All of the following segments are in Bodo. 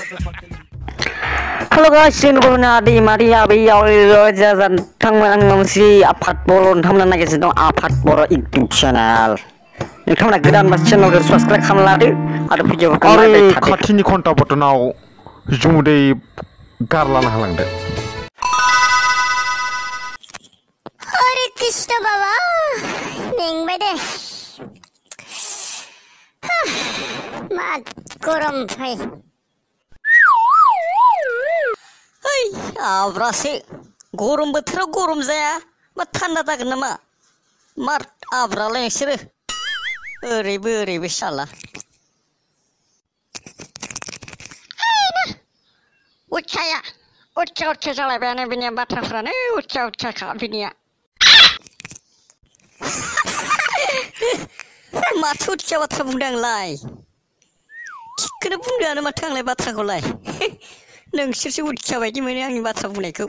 Halo guys, ini punya di Maria Biau jajan tangan ngomsi apat bolon tamlan lagi sedang apat boro YouTube channel. Ini kamu goदान channel ke subscribe खालामलादो आरो भिडिअ खौ नायबाय थादो। खाथिनि घन्टा बटनाव जुमुदै गारलाना होलांदो। हरे कृष्ण बाबा मेंबाय दे मा गरम फै ओइ आब्रासो गरम बोथोराव गरम जाया मा थान्दा जागोन नामा मार आब्रालाय नोंसोरो ओरैबो ओरैबो साला उच्चाया उच्चा जालायबायानो बिनिया बाथ्राफ्रानो उच्चा बिनिया माथो उच्चा बाथ्रा बुंदों आंलाय थिगखौनो बुंदोंआनो माथो आंलाय बाथ्राखौलाय नोंसोरसो उच्चा बायदि मोनो आंनि बाथ्रा बुंनायखौ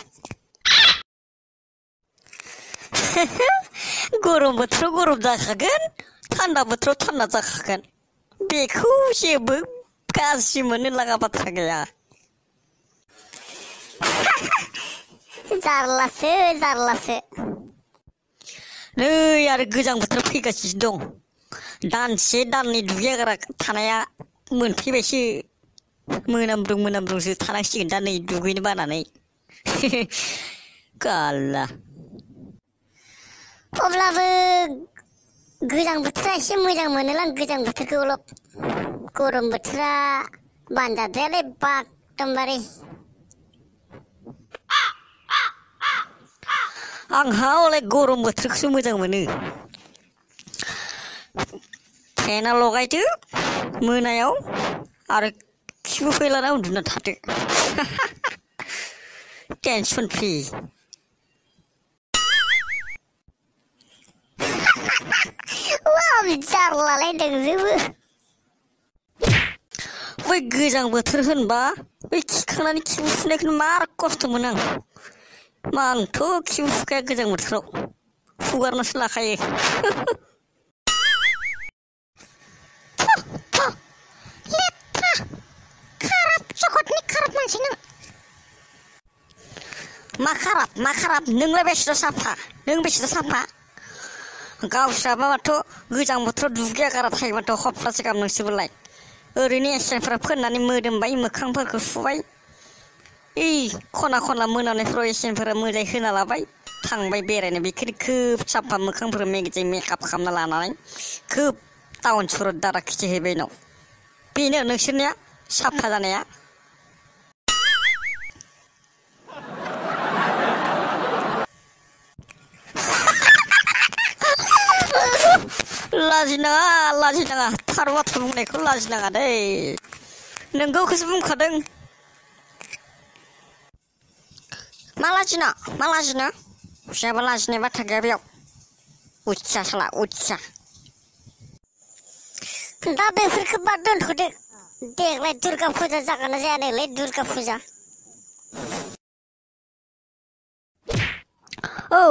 गरम बोथोराव गरम जाखागोन थान्दा बोथोराव थान्दा जाखागोन बेखौ जेबो गाज्रि मोननो लागा बाथ्रा गैया जारलासो नै आरो गोजां बोथोर फैगासिनो दं दानसे दाननै दुगैयागारा थानाया मोनफैबायसो मोनामब्रुंसो थानांसिगोन दा नै दुगैनो बानानै गाल्ला अब्लाबो गोजां बोथोरा एसे मोजां मोनोलां गोजां बोथोरखौल' गरम बोथोरा बानजाद्रायालै एकदमबारे आंहा हले गरम बोथोरखौसो मोजां मोनो फेना लगायदो मोनायाव आरो खिबु फैलाना उन्दुना थादो टेनसन फ्रि जारलालाय नोंजोबो बै गोजां बोथोर होनबा बै खिखांनानै खिबु फुनायखौनो मार खस्थ' मोनो आं आंथ' खिबु फुखाया गोजां बोथोराव फुगारनासो लाखायो लेथ्रा खाराब जगतनि खाराब मानसि नों मा खाराब नोंलाय बेसेदा साफा गावस्राबा माथो गोजां बोथोराव दुगैयागारा थायो माथो हप्तासे गाहाम नोंसोरबोलाय ओरैनो एसेफ्रा फोननानै मोदोमबाय मोखांफोरखौ सुबाय खना मोनामनायफ्राव एसेनफोरा मोजाङै होना लाबाय थांबाय बेरायनो बेखौनो खोब साफा मोखांफोर मेकआप खालामना लानानै खोब टाउन सहराव दारा खिथिहैबाय नाव बेनो नोंसोरनिया साफा जानाया लाजिनाङा थार बाथ्रा बुंनायखौ लाजिनाङा दै नोंगौखौसो बुंखादों मा लाजिनो जेबो लाजिनाय बाथ्रा गैया बेयाव उच्चा दा बेफोरखौ बाद दोनथ'दो देग्लाय दुर्गा फुजा जागोन ना जाया नोंलाय दुर्गा फुजा औ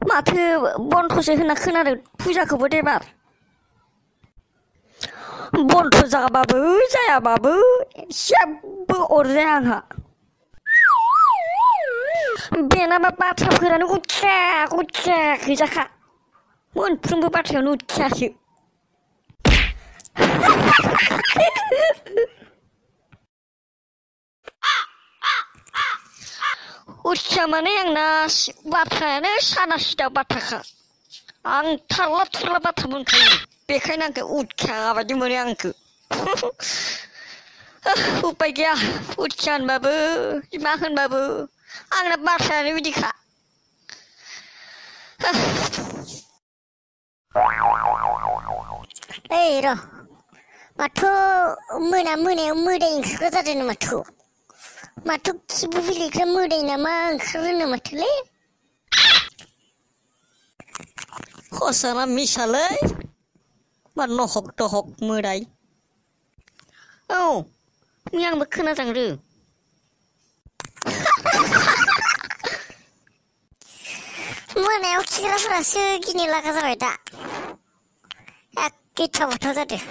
माथो बन्धसो होनना खोनादों फुजाखौबो देबार बन्ध जाबाबो जायाबाबो जेबो अरजाया आंहा बेनाबा बाथ्राफोरानो उच्चा गोजाखा मोनफ्रोमबो बाथ्रायावनो उच्चासो उच्चा माने आंना बाथ्रायानो सादा सिदा बाथ्राखा आं थारला थुरला बाथ्रा बुंखायो बेखायनो आंखौ उच्चा बायदि मोनो आंखौ उपाय गैया उच्चा होनबाबो मा होनबाबो आंना बाथ्रायानो बिदिखा ओइ र' माथो मोनायाव मोदाय ओंखारग्रा जादों माथो खिबु बिलिग्रा मोदाय नामा ओंखारो माथोलै हसाना मिसालै मा नहक दहक मोदाय औ आंबो खोनाजांदो मोनायाव खिग्राफोरासो गिनो लागा जाबाय दा गिथाव जादों